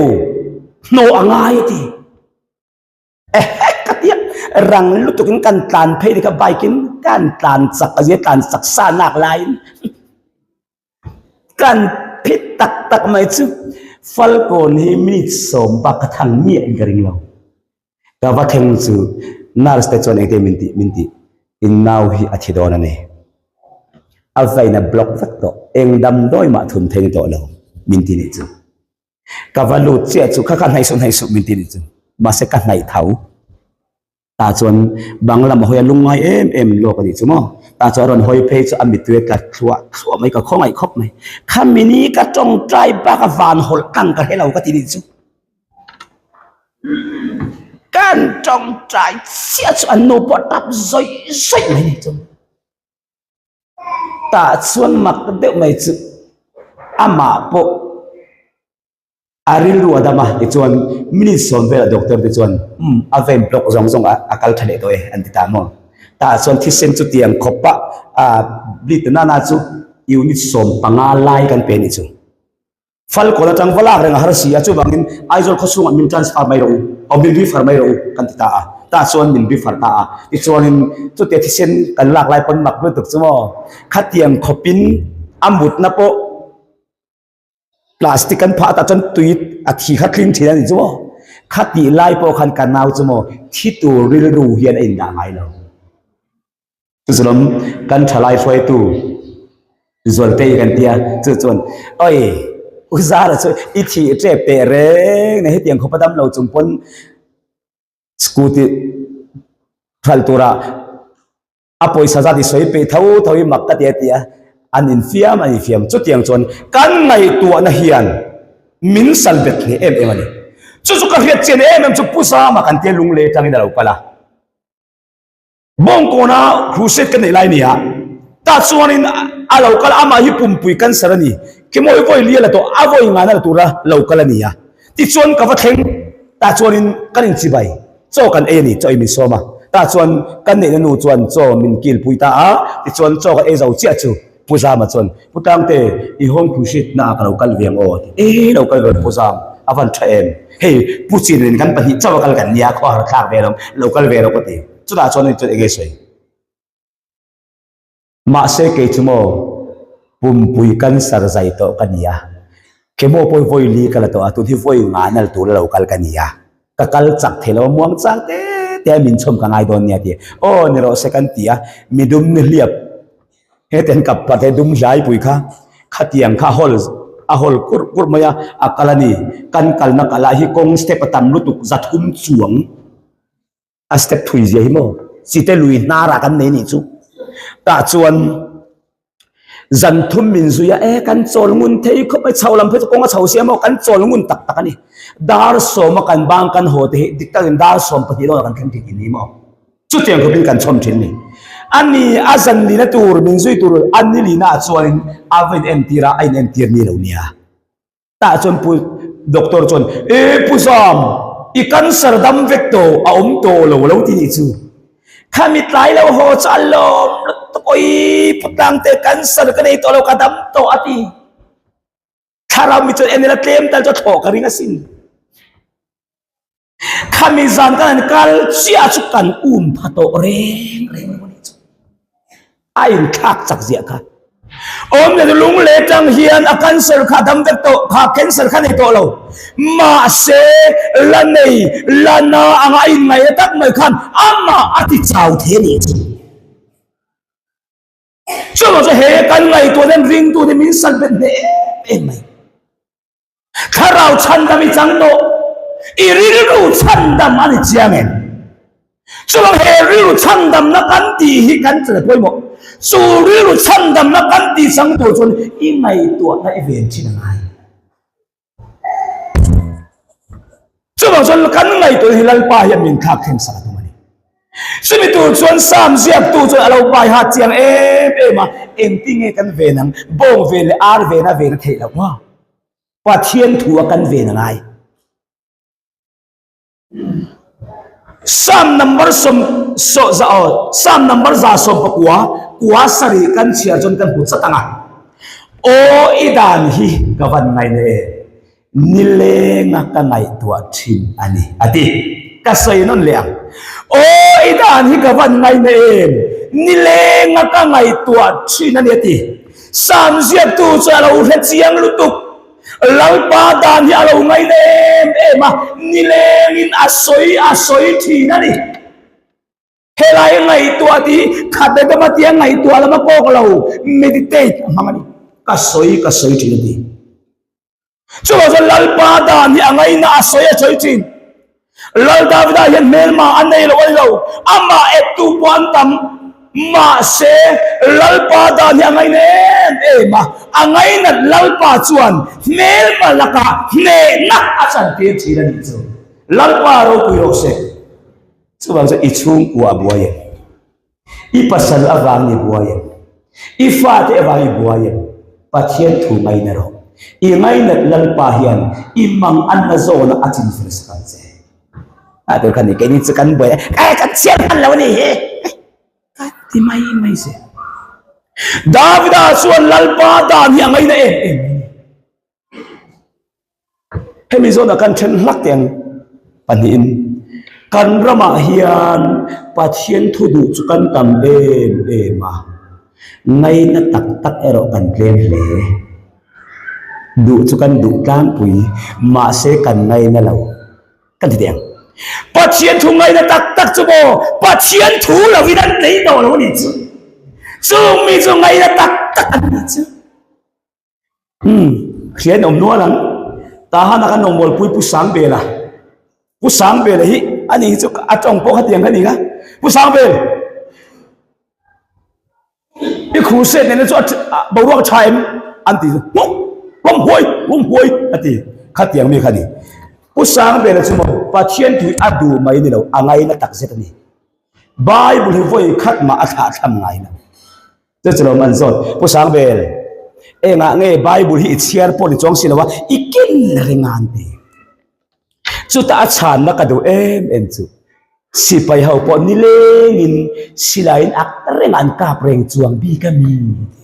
hnawh a ngai a ti. Ehe ka ti a, rang lutuk in kan tlan phei ni kha bike in kan tlan chak a zia tlan chak sa nak laiin kan phit tak tak mai chu Falkawn hi minute 10 bak ka thang miah in ka ring lo. Ka va thleng chu nurse te chuan engte min tih min tih in nau hi a thi dawn a ni. A vein a block vek tawh, eng damdawi mah thun thei ni tawh lo min ti nih chu. Ka va lut chiah chu kha kha hnaih suh hnaih suh min ti nih chu. Mahse ka hnaih tho. Tah chuan bang lam a hawi a lungngai em em lawk a nih chu maw. Tah chuan a rawn hawi phei chu a mittui a tla thluah thluah mai ka khawngaih khawp mai. Khami ni ka tawngtai bak a van hawlh kang ka hre lo ka ti nih chu. Kan tawngtai chiah chu an nu pawh tap zawih zawih mai ni chu. Tah chuan mak deuh mai chu amah pawh a rilru a dam a tichuan minute 10 velah doctor te chuan umm a vein block zawng zawng a a kal tha leh tawh e an ti ta maw. Tah chuan thisen chu tiang khawp a ah bleed nana chu unit 15 lai kan pe a nih chu. Falkawn atang va lak reng a har si a, chuvangin Aizawl khawchhungah min transfer mai rawh u, aw min refer mai rawh u kan ti ta a, tah chuan min refer ta a, tichuanin chutia thisen kan lak lai pawn mak lutuk chu maw, khatiang khawpin a mutna pawh plastic kan phah tah chuan tui a thi kha tling thin a ni chu maw, khatih lai pawh khan ka nau chu maw thi tur rilru hian a indah ngai lo. Chuzawm kan thalai hruaitu Zualtei kan tia chu chuan oi u Zara chu i thih tep teh reng nei hetiang khawpa dam lo chung pawn scooty hralh tura a pawisa zat i sawi peih tho tho i mak ka ti a ti a an infiam an infiam chutiang chuan kan ngaihtuahna hian min sal bet hle em em a ni chu chu ka hriat chian em em chu Pu Zama kan tia lunglei atangin a lo kal a. Bawngkawna crusade ka neih lai nia tah chuanin a lo kal a, amah hi pumpui cancer a ni khimawi vawi li a la tawh a vawi ngana la tura lo kal a ni a tichuan ka va thleng tah chuanin kan inchibai chaw kan ei a ni chaw ei min sawm a tah chuan kan neihna nu chuan chaw min kilpui ta a tichuan chaw kan ei zo chiah chu Pu Zama chuan, Pu Tlangte, i home crusade naah ka lo kal ve ang aw a ti. E, lo kal ve Pu Zam, a van tha em? Hei, Pu Chinrin kan pahnih chauh a kal kan nia, khaw har thlak ve lo, lo kal ve lo ka ti. Chutah chuan ani chuan enge sawi? Mahse kei chu maw, pumpui cancer zai tawh ka nia, chemo pawh hi vawi li ka la tawh a, tun hi vawi nga nal tur la lo kal ka nia, ka kal chak thei lo a, muang chang te te a min chhawm ka ngai dawn nia a ti. Aw ni rawh se kan ti a, midum ni hliap. Heten kap pate dum hlaipui kha khatiang kha hawl a hawl kurh kurh mai a, a kal a ni. Kan kalna kal ah hi kawng step a tam lutuk zathum chuang a step thui zia hi maw chite lui hnar ah kan nei nih chu. Tah chuan zan thum min zui a, e kan chawl ngun thei khawp mai, chho lam phei chu kawng a chho sia maw kan chawl ngun tak tak a ni. Dar sawma kan bang kan haw te hi dik takin dar 12 dawnah kan thleng thei tih ni maw. Chutiang khawpin kan chhawm thin ni. A ni a zan lina tur min zui tur a ni lina ah chuanin a va in entir a, a in entir ni lo nia. Tah chuan pu doctor chuan E Pu Zam, i cancer dam vek tawh a awm tawh lo lo ti nih chu. Khami tlai lo haw chu a lawm lutuk awi Pu Tlangte cancer ka nei tawh lo ka dam tawh a ti. Thlarau mi chuan en ila tlem tal chu a thlawh ka ring asin. Khami zan kan han kal chiah chu kan um pha tawh reng reng lo anih chu. A inthlak chak ziah kha. Awm leh lung leh tang hian a cancer kha dam vek tawh kha cancer kha nei tawh lo. Mahse la nei la na anga a inngaihna tak mai khan amah a ti chau thei anih chu. Chuvang chu he kan ngaihtuah hian ringtute min salbet hle em em mai. Thlarau chhandam i chang tawh, i rilru chhandam a ni chiang em? Chuvang he rilru chhandamna kan tih hi kan chan a pawimawh. Chu rilru chhandamna kan tih chang tur chuan i ngaihtuahna i ven thin a ngai. Chuvang chuan kan ngaihtuahna hi Lalpa hian min thlak thleng sak a tum a ni. Chumi tur chuan Sam ziaktu chuan a lo pai hat chiang em em a, engtinge kan ven ang, bawng ven leh ar ven a ven a theih loh maw? Pathian thu a kan ven a ngai. Sam number sawm saw za aw Sam number 110 kua sarih kan chhiar chuan kan hmu chat ang a. Aw i dan hi ka van ngaina em? Nilenga ka ngaihtuah thin a ni a ti. Ka sawi nawn leh ang. Aw i dan hi ka van ngaina em? Nilenga ka ngaihtuah thin a ni a ti. Sam ziaktu chu a lo hre chiang lutuk. Lalpa dan hi a lo ngaina em em a, nilengin a sawi a sawi thin a ni. Helai ngaihtuah tih khat leh dawm a tia ngaihtuah lam a kawk lo, meditate a hmang a ni. Ka sawi ka sawi thin a ti. Chuvang chuan Lalpa dan hi a ngaina a sawi a sawi thin. Lal Davida hian hmelma a nei lo a ni lo, amah eptu pawh an tam. Mahse, Lalpa dan hi a ngaina em em a, a ngainat Lalpa chuan hmelma lakah hnehna a chantir thin a nih chu. Lalpa ropui rawh se. Chuvang chuan i chhungkua a buai em? I pasal avang i buai em? I fate avang i buai em? Pathian thu ngaina rawh. I ngainat Lalpa hian i mang anna zawnah a chinfel sak ang che. A tur khan ni keini chu kan buai a, e kan chhiar hman lo a ni hi. Ka ti mai mai se. Davida chuan Lalpa dan hi a ngaina em em mai ni. Hemi zawnah kan then hlak teh ang pahnihin kan ramah hian Pathian thu duh chu kan tam em em a, ngaina tak tak erawh kan tlem hle. Duh chu kan duh tlangpui mahse kan ngaina lo kan ti teh ang. Pathian thu ngaina tak tak chu maw Pathian thu lovin an nei tawh lo a nih chu. Chung mi chu ngaina tak tak an nih chu. Umm, hria in awm nual ang. Tahan a kan rawngbawl pui Pu Sangbela. Pu Sangbela hi a ni hi chu a tawng pawh khatiang kha ni kha. Pu Sangbel, i crusade nena chu a boruak a tha em? An ti chu, Hmuh, rawm huai, rawm huai a ti. Khatiang mi kha ni. Pu Sangbela chu maw Pathian tui a duh mai ni lo, a ngaina takzet a ni. Bible hi vawi khat mah a thlah thlam ngai lo. Chu chu lo man zawt, Pu Sangbel, engah nge Bible hi i chhiar pawh ni chuang si lo a, i ken reng a an ti. Chutah a chhanna ka duh em em chu, sipai ho pawh nilengin silaiin ak reng an kap reng chuang bik a mi ti.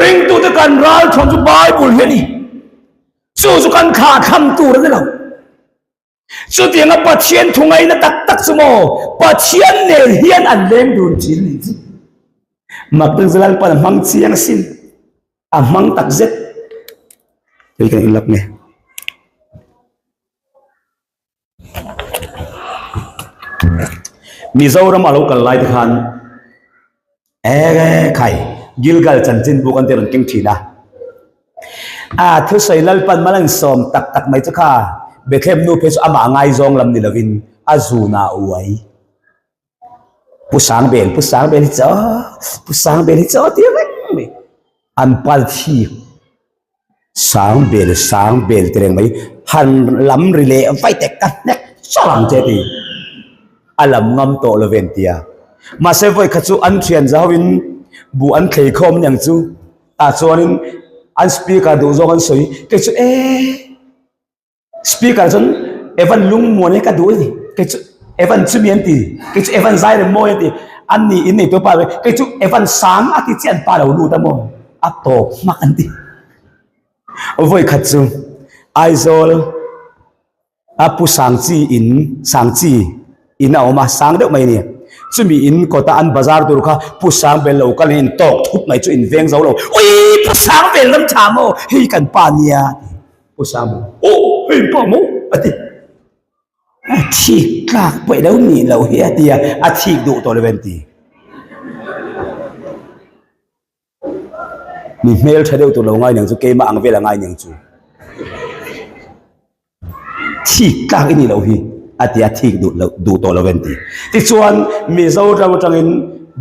Ringtute kan ral thawn chu Bible hi a ni. Chu chu kan thlah thlam tur a ni lo. Chutianga Pathian thu ngaina tak tak chu maw Pathian nen hian an leng dun thin ni chu. Mak tak chu Lalpan a hmang chiang asin. A hmang tak zet. Hei kan inlak nge. Mizoram a lo kal lai te khan E khai, Gilgal chanchinbu kan ti rawn keng thin a. A thusawi Lalpan mal an sawm tak tak mai chu kha Bethlehem nu phei chu amah ngaizawng lam ni lovin a zun ah uai. Pu Sangbel, Pu Sangbel hi chaw, Pu Sangbel hi chaw ti reng mai. An pal thik. Sang bel sang bel ti reng mai, han lam ri leh vaih teh ka hnek chauh ang che ti. A lam ngam tawh lo ve an ti a. Mahse vawi kha chu an thian za hoin buh an thlei khawm aniang chu tah chuanin an speaker duh zawng an sawi kei chu ee. Speaker chuan Evan lungmuan hi ka duh a ni, kei chu Evan chumi an ti, kei chu Evan zai rem mawi a ti, an ni in neitu pa kei chu Evan sang a ti chiah an pa lo lut a maw, a tawp hmak an ti. Vawi khat chu Aizawl a Pu Sangchi in Sangchi in a awm a, sang deuh mai a ni. Chumi in kawta an bazar tur kha Pu Sangbel lo kal in in tawk thup mai chu in veng zo lo, Ui Pu Sangbel ram tha maw, hei kan pa nia a ti. Pu Sangbel, Aw hei pa maw a ti. A thik tlak paih lo nih loh hi a ti a, a thik duh tawh lo ve an ti. Mi hmel tha deuh tur lo ngai niang chu keimah ang vel a ngai niang chu. Thik tlak i nih loh hi a ti a, thik duh loh duh tawh lo en ti. Tichuan Mizoram atangin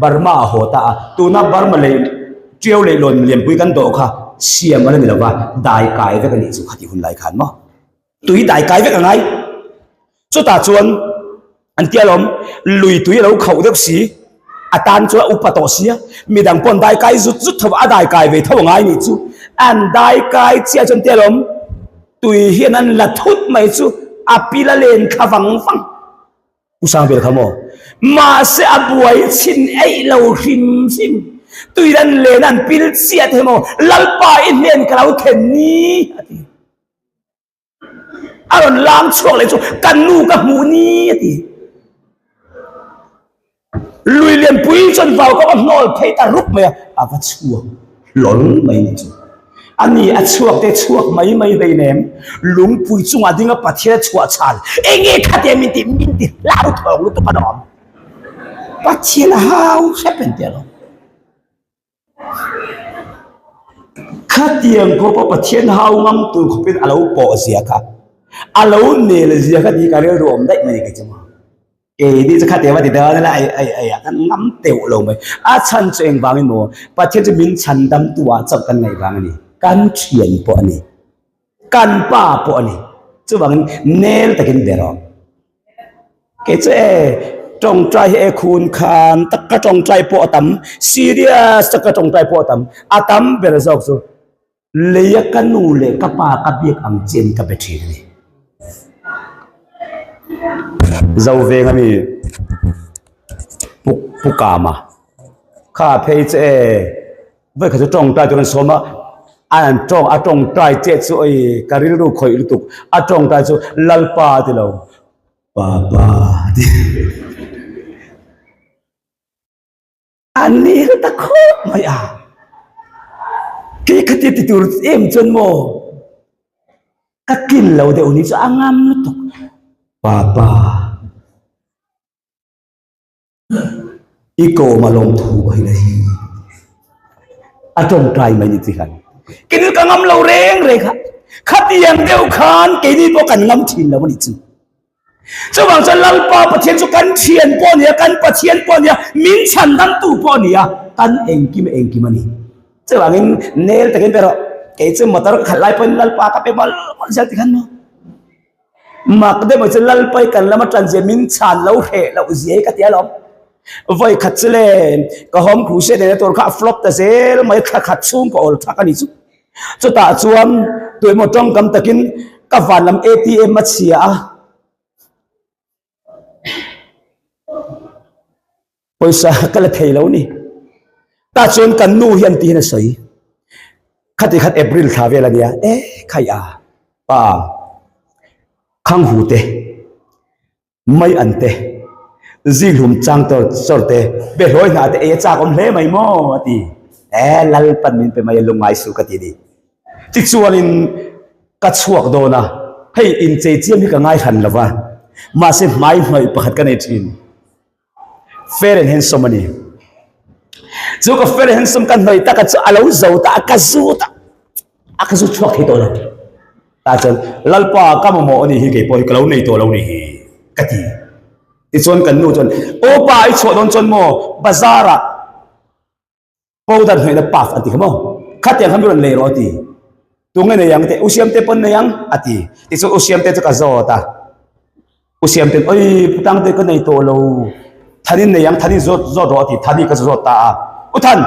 Burma a haw ta a, tuna Burma leh Tiau leh Lawn Lianpui kan dawh kha siam a la ni lo va, dai kai vek a nih chu khatih hun lai khan maw. Tui dai kai vek a ngai. Chutah chuan an tia lawm, lui tui a lo khauh deuh si, a tan chuan a upa tawh sia, midang pawh an dai kai zut zut tho a, a dai kai ve tho a ngai nih chu. An dai kai chiah chuan tia lawm, tui hian an la thut mai chu a pil a len thla vang vang. U Sangvel kha maw? Mahse a buai chhin eih lo hrim hrim. Tui an len an pil chiah te maw, Lalpa i hnen ka lo thlen ni a ti. A rawn lang chhuak leh chu ka nu ka hmuh ni a ti. Lui lianpui chuan vau ka va hnawl phei ta rup mai a, a va chhuak hlawl mai ni chu. A ni a chhuak te chhuak mai mai hlei nem, lungpui chungah ding a Pathian a chhuah chhan, enge khatia min ti min ti hlau thawng lutuk a lawm. Pathian a hau hrep en tia lawm. Khatiang khawpa Pathian hau ngam tur khawpin a lo pawh zia kha, a lo nel zia kha tih ka rilru awm daih mai ni kei chu maw. Keini chu khatiang va ti dawn ila ei ei ei ah kan ngam teuh lo mai. A chhan chu engvangin maw Pathian chu min chhan dam tu ah chauh kan ngaih vang a ni, kan thian pawh a ni, kan pa pawh a ni. Chuvangin nel takin be rawh. Kei chu e, tawngtai hi e khun khan tak ka tawngtai pawh a tam, serious tak ka tawngtai pawh a tam, a tam ber zawk chu leia ka nu leh ka pa ka biak ang chian ka be thin a ni. Zo veng a mi Pu Pu Kama kha phei chu e. Vawikhat chu tawngtai tur an sawm a, an tawng a tawngtai che chu oi ka rilru khawih lutuk, a tawngtai chu Lalpa a ti lo, Papa a ti. A nil ta khawp mai a, kei khatia ti tur em chuan maw ka tlin lo deuh ni chu a ngam lutuk, Papa. I kawm a lawm thu a hi hi a tawngtai mai ni chi khan keini ka ngam lo reng reng kha khatiang deuh khan keini pawh kan ngam thin lo a ni chu chuvang chuan Lalpa Pathian chu kan thian pawh a ni a kan Pathian pawh a ni a min chhan damtu pawh a ni a kan engkim engkim a ni chuvangin nel takin pe rawh kei chu motor ka khalh lai pawhin Lalpa ka pe mawlh mawlh zel ti khan maw Mak deuh mai chu Lalpai kan lama tan zia min chhan lo hreh loh zia hi ka ti alawm. Vawi khat chu le ka home crusade nena tur kha a flop ta zel mai thla khat chhung ka awl thak a ni chu. Chutah chuan tuemaw tawngkam takin ka van lam ATM a chhia a. Pawisa ka la thei lo ni. Tah chuan kan nu hian tihin a sawi. Khati khat April thla vel a nia. E khai a pa khang hu te mai an te zinghlum chang tor chawr te be hlawi hna te ei a chak awm hle mai maw a ti. E Lalpan min pe mai a lungngai su ka ti ni. Tichuanin ka chhuak dawn a, hei inchei chiam hi ka ngai hran lo va, mahse hmai hnawih pakhat ka nei thin. Fair and handsome a ni. Chu ka fair and handsome ka hnawih taka chu a lo zo ta a, ka zut a, a ka zut chhuak thei tawh lo. Tah chuan Lalpa ka mamawh a ni hi kei pawh hi ka lo nei tawh lo ni hi ka ti. Tichuan kan nu chuan, Aw pa i chhuah dawn chuan maw bazar ah Powder hnawihna puff a ti kha maw? Khatiang kha mi rawn lei rawh a ti. Tunge nei ang teh? U Siamte pawn nei ang a ti. Tichuan U Siamte chu ka zawt a. U Siamte'n Oi Pu Tangte ka nei tawh lo. Thanin nei ang, Thanin zawt zawt rawh a ti. Thani ka zawt ta a. U Than,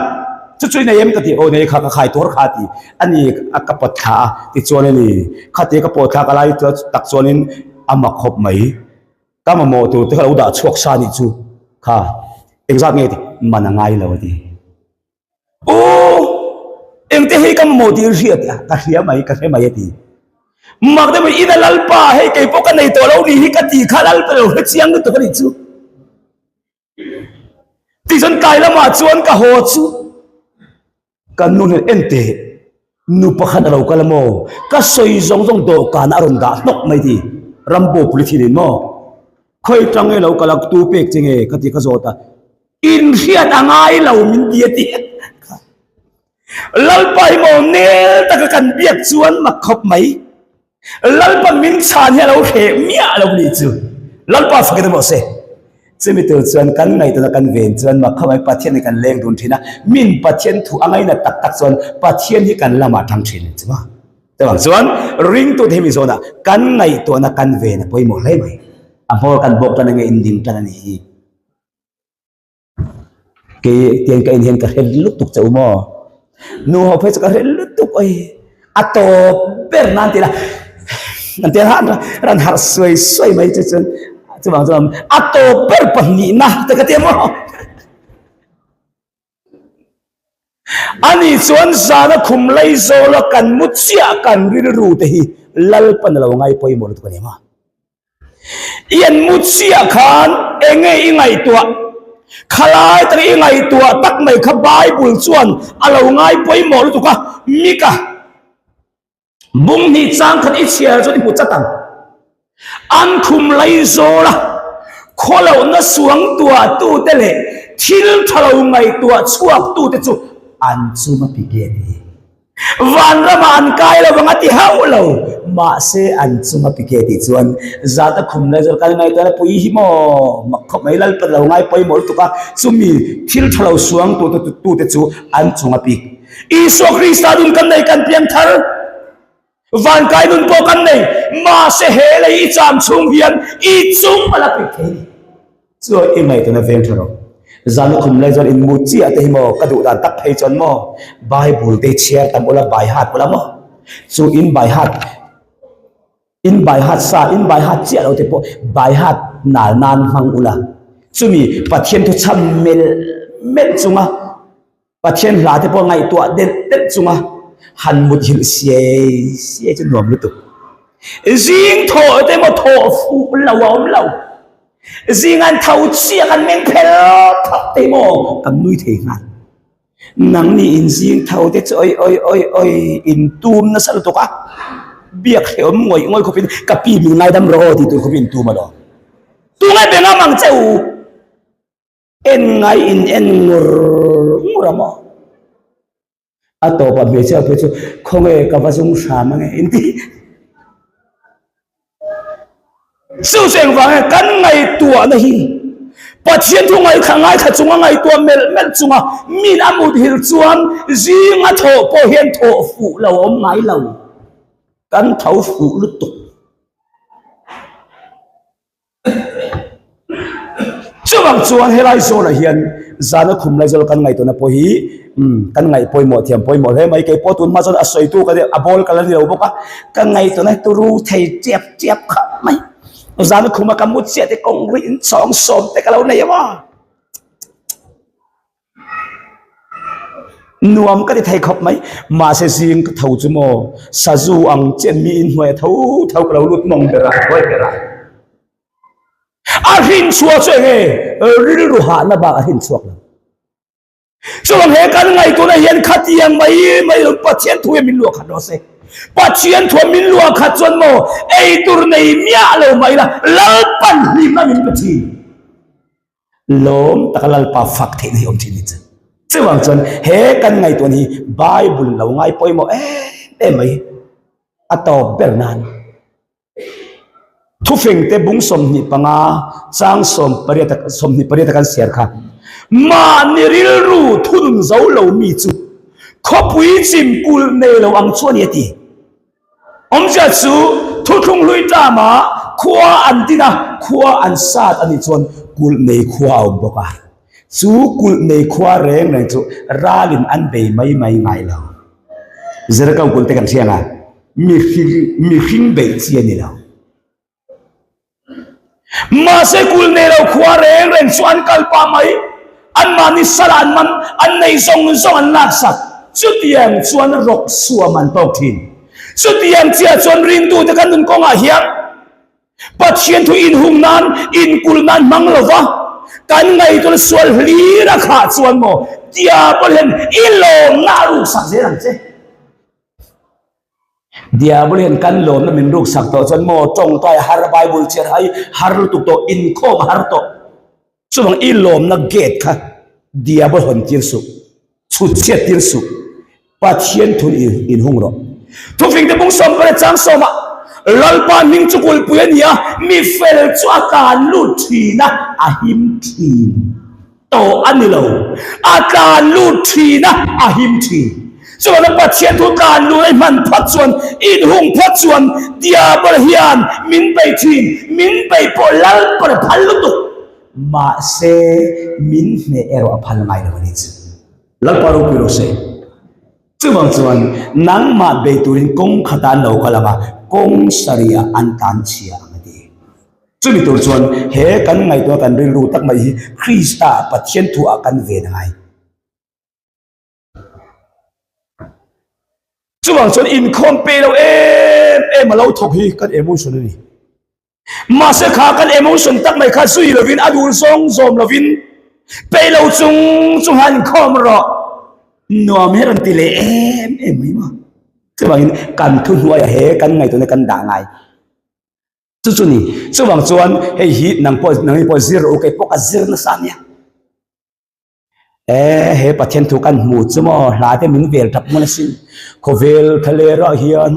chu chu i nei em ka ti. Aw nei kha ka khai tuar kha a ti. Ani a ka pawt thla a. Tichuan a ni, khatia ka pawt thlak a lai tak chuanin a mak khawp mai. Ka mamawh tur te kha lo dah chhuak sa nih chu kha engzat nge ti man a ngai lo a ti. Aw engte hei ka mamawh tih hria tih a ka hria mai ka hre mai a ti. Mak deuh mai ina Lalpa hei kei pawh ka nei tawh lo ni hi ka ti kha Lalpa lo hre chiang lutuk a nih chu. Tichuan tlai lamah chuan ka haw chu Kan nu hian en teh, nu pakhat a lo kal a maw? Ka sawi zawng zawng dawhkan a rawn dah hnawk mai ti, Rambo polythene in maw? Khawi tang nge lo kal a, tu pek che nge? Ka ti ka zawt a, inhriat a ngai lo min ti a ti. Lalpa hi maw nel taka kan biak chuan mak khawp mai. Lalpa min chhan hi a lo hreh miah lo nih chu. Lalpa fakin a mawh se. Chumi tur chuan kan ngaihtuahna kan ven chuan mak khawp mai Pathian hi kan leng dun thin a, min Pathian thu a ngainat tak tak chuan Pathian hi kan lamah tang thin ang chu ma. Chuvang chuan ringtute hi mi zawnah kan ngaihtuahna kan ven a pawimawh hle mai. A hmawr kan bawk tan ange in ding tan a nih hi. Kei tiang ka in hian ka hre lutuk che u maw? Nu ho phei chu ka hre lutuk oi a tawp ber nan ti la an ti ran ran harh suai suai mai chu chuan chuvang chuan a tawp ber pahnihna te ka ti maw? Ani chuan zana khum lei zawla kan mu chiah kan rilru te hi Lalpan a lo ngai pawimawh lutuk a ni maw? I an mu chiah khan enge i ngaihtuah? Khalai tak i ngaihtuah tak mai kha Bible chuan a lo ngai pawimawh lutuk a, Mika bung hnih chang khat i chhiar chuan i hmu chat ang. An khum lei zawl a, khawlohna suang tuahtute leh thil tha lo ngaihtuah chhuaktute chu an chunga pi ge a ti. Vanramah an kai lo vang a ti hauh lo, mahse an chunga pike tih chuan zat a khum lai zawk kan ngaihtuah na pui hi maw mak khawp mai Lalpa lo ngai pawimawh lutuk a, chumi thil tha lo suang tu tute chu an chunga pik. Isua Krista nun kan nei kan piang thar, van kai nun pawh kan nei, mahse he lei i cham chhung hian i chung a la pik thei ni. Chuan i ngaihtuahna veng tha rawh. Zan a khum lai chuan in mu chiah te hi maw ka duh dan tak phei chuan maw Bible te chhiar tam ula bai hat ula maw chu in bai hat in bai hat sa in bai hat chiah lo te pawh bai hat nal nan hmang ula chumi Pathian thu chham melh melh chunga. Pathian hla te pawh ngaihtuah delh delh chunga han mut hilh siai siai chu nuam lutuk. Zing thawh te emaw thawh fuh lo a awm lo. Zing an tho chiah kan meng phel phak te emaw kan nui thei nghal. Nang ni in zing tho te chu oi oi oi oi in tum nasa lutuk a, biak hleuh awm ngawih ngawih khawpin ka pi min ngaidam rawh aw tih tur khawpin in tum alawm. Tunge be ngam ang che u? En ngai in en ngur ngur a maw? A tawpah hmeichhia phei chu khawnge ka va zum hram ange in ti. Chu chu engvang nge kan ngaihtuahna hi Pathian thu ngaihthla ngaithla chunga ngaihtuah melh melh chunga min a mut hil chuan zinga thawh pawh hian thawh fuh lo a awm ngai lo. Kan tho fuh lutuk. Chuvang chuan helai zawnah hian zana khum lai zawl kan ngaihtuahna pawh hi umm kan ngaih pawimawh thiam pawimawh hle mai. Kei pawh tun hma chuan a sawitu ka a bawl ka la ni lo bawk a, ka ngaihtuahna hi turu thei tiap tiap kha mai. Zana khuma ka mut chiah te kawng ruih in chhawng sawm te ka lo nei a maw. Nuam ka ti thei khawp mai. Mahse zing ka tho chu maw sazu ang chian mi inhnuai a tho tho ka lo lut mawng ber a, buai ber a. A hrin chhuah chu enge rilru hahna bak a hrin chhuak lo. Chuvang he kan ngaihtuahna hian khatiang mai mai lo Pathian thu hian min luah khat rawh se. Pathian thu min luah khat chuan maw eitur nei miah lo mai la Lalpan hlimna min pe thin. Lawm taka Lalpa fak theihna hi awm thin ni chu. Chuvang chuan he kan ngaihtuahna hi Bible lo ngai pawimawh em em mai a tawp ber nan thufingte bung 25 chang 18 28 a kan share kha mahni rilru thunun zo lo mi chu khawpui chim kulh nei lo ang chu a ni a ti. Awmzia chu thuthlung hlui tama khua an din a, khua an sat a nih chuan kulh nei khua a awm bawk a. Chu kulh nei khua reng reng chu ralin an bei mai mai ngai lo. Jericho kulh te kan hria ang a, mihring mihring beih chi a ni lo. Mahse kul nei lo khua reng reng chu an kal pah mai, anmahni sal an man, an nei zawng zawng an laksak. Chutiang chuan rawk suam an tawk thin. Chutiang chiah chuan ringtute kan nun kawngah hian Pathian thu inhung nan, inkul nan hmang lo va, kan ngaihtuahna sual hlir a khah chuan maw Diabol hian i lawmna a ruksak zel ang che. Diabol hian kan lawmna min ruksak tawh chuan maw tawngtai har Bible chhiar hai har lutuk tawh inkhawm har tawh chuvang i lawmna gate kha Diabol hawn tir suh chhut chhiat tir suh Pathian thun inhung rawh Thufing te bung 18 chang sawmah Lalpa hming chu kulhpui a ni a mi fel chu a tlan lut thin a a him thin. Tawh a ni lo. A tlan lut thin a, a him thin. Chuvangin Pathian thu tlan lut a i hman phawt chuan, inhung phawt chuan Diabol hian min bei thin, min bei pawh Lalpan a phal lutuk. Mahse, min hneh erawh a phal ngai lo a ni chu. Lalpa ropui rawh se. Chuvang chuan nangmah bei turin kawng khata an lo kal ang a, kawng sarihah an tlan chhia ang a ti. Chumi tur chuan he kan ngaihtuah kan rilru tak mai hi Krista Pathian thuah kan ven a ngai. Chuvang chuan inkhawm pe lo em em a lo thawk hi kan emotion a ni. Mahse kha kan emotion tak mai kha zui lovin a dul zawng zawm lovin peih lo chung chung han inkhawm rawh nuam hi a rawn ti leh em em mai maw. Chuvangin kan thuhnuaiah he kan ngaihtuahna kan dah ngai. Chu chu ni. Chuvang chuan hei hi nang pawh nang hi pawh zir rawh u kei pawh ka zir nasa ania. E he Pathian thu kan hmu chu maw hla te min vel tap hmun asin. Khawvel thlalerah hian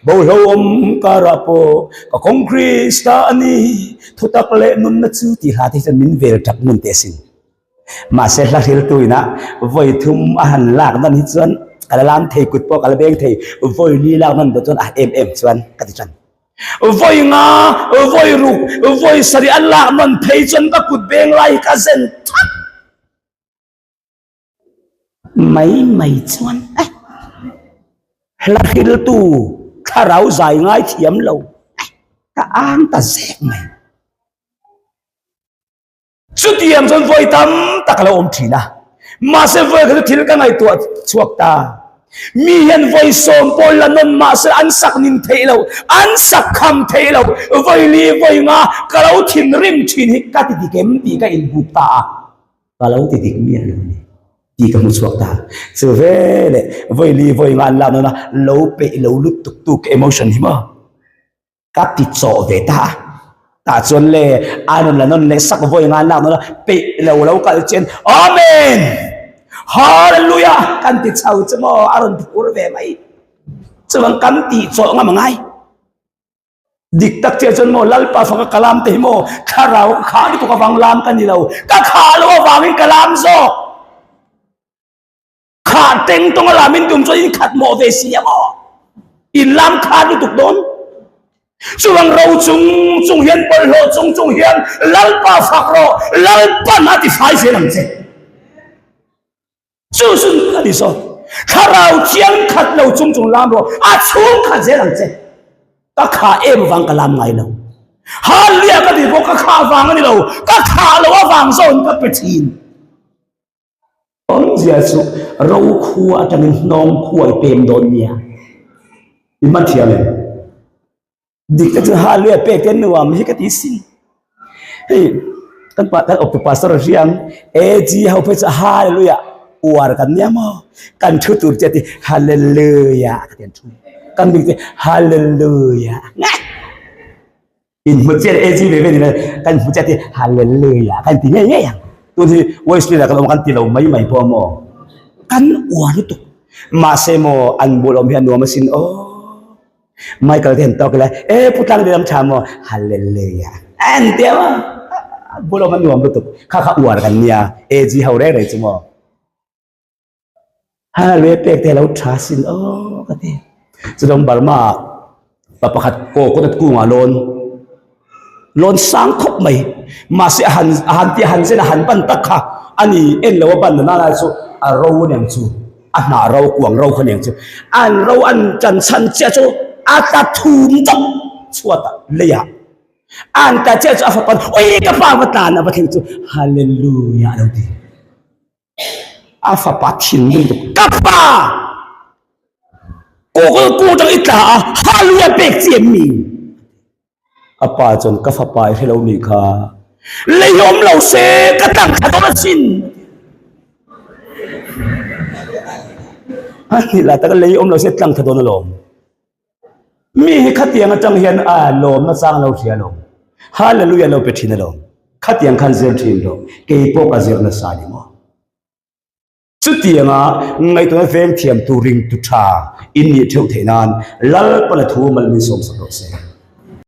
bohlo awm karah pawh ka kawng Krista a ni thutak leh nunna chu tih hla te hi chuan min vel tap hmun teh asin. Mahse hla hriltu ina vawi thum a han lak nawn hi chuan ka la lam thei kut pawh ka la beng thei vawi li lak nawn pawh chuan a em em chuan ka ti tan. Vawi nga, vawi ruk, vawi sarih a lak nawn phei chuan ka kut beng lai hi ka zen thak mai mai chuan eh hla hriltu thlarau zai ngai thiam lo eh ka ang ta zek mai. Chutiang chuan vawi tam tak a lo awm thin a. Mahse vawi kha chu thil ka ngaihtuah chhuak ta. Mi hian vawi sawm pawl la nawn mahse an sak nin theih loh, an sak kham theih loh, vawi li vawi nga ka lo thinrim thin hi ka ti dik em tih ka inbuk ta a. Ka lo ti dik miah lo a ni tih ka hmu chhuak ta. Chu veleh vawi li vawi nga an lak nawn a, lo peih lo lutuk tu ka emotion hi maw? Ka ti chawh ve ta a. Tah chuan le a rawn la nawn leh sak vawi nga lak nawn a, peih lo lo kal chian Amen! Hallelujah! Kan ti chho chu maw a rawn phur ve mai. Chuvang kan tih chawh ngam a ngai. Dik tak chiah chuan maw Lalpa faka ka lam te hi maw thlarau ka khah lutuk avang lam ka ni lo. Ka khah loh avangin ka lam zawk. Kha teng tawng a lam in tum chuan in khat mawh ve si a maw? In lam khat lutuk dawn. Chuvang ro chung chung hian bawlhhlawh chung chung hian Lalpa fak rawh, Lalpan a ti fai zel ang che. Chu chu a ni saw. Thlarau thiang khat lo chung chung lam rawh, a chhung khat zel ang che. Ka khah em avang ka lam ngai lo. Hallelujah ka ti pawh ka khah vang a ni lo, ka khah loh avang zawn ka pe thin. Awmzia chu ro khua atangin hnawng khua i pem dawn nia. I hman thiam em? Dik te chu Hallelujah pek te nuam hi ka ti sin. Hei kan pa kan awptu pastor a hriang AG ho phei chu Hallelujah uar kan nia maw? Kan thu tur che ti Hallelujah ka ti an thu. Kan bik te Hallelujah. In hmu chiah AG ve ve ni lo kan hmu chiah ti hallelujah kan ti ngei ngei ang. Tun hi Wesley lah kan awm kan ti lo mai mai pawh maw? Kan uar lutuk. Mahse maw an bul awm hi a nuam asin aw. Michael te han tawk ila e Pu Tlang Liam tha maw hallelujah an ti a maw. An bul awm a nuam lutuk. Kha kha uar kan nia AG ho reng reng chu maw. Hallelujah pek te lo tha sin aw ka ti. Chudawng Burma ah pa pakhat coconut kungah lawn lawn sang khawp mai. Mahse a han a han ti a han zen a han ban tak kha ani en lo a ban na lai chu a ro aniang chu a hnah ro kuang ro kha aniang chu an ro an tan chhan chiah chu a tla thum dawp chhuat ah lei ah an tla chiah chu a fapa ui ka pa va tlan a va thleng chu Hallelujah a lo ti. A fapa thinlung chu ka pa! Kawkawlh kung atang i tla a, Hallelujah pek chi em mi? A pa chuan ka fapa i hrelo nih kha, lei awm lo se ka tlang thla dawn asin. A ni lah tak a lei awm lo se tlang thla dawn alawm. Mi hi khatiang atang hian a lawmna chang lo hria alawm. Hallelujah lo pe thin alawm. Khatiang khan zir thin rawh. Kei pawh ka zir nasa a ni maw? Chutianga ngaihtuahna veng thiam tu ringtu tha in nih theuh theih nan Lalpana thu mal min sawmsak rawh se.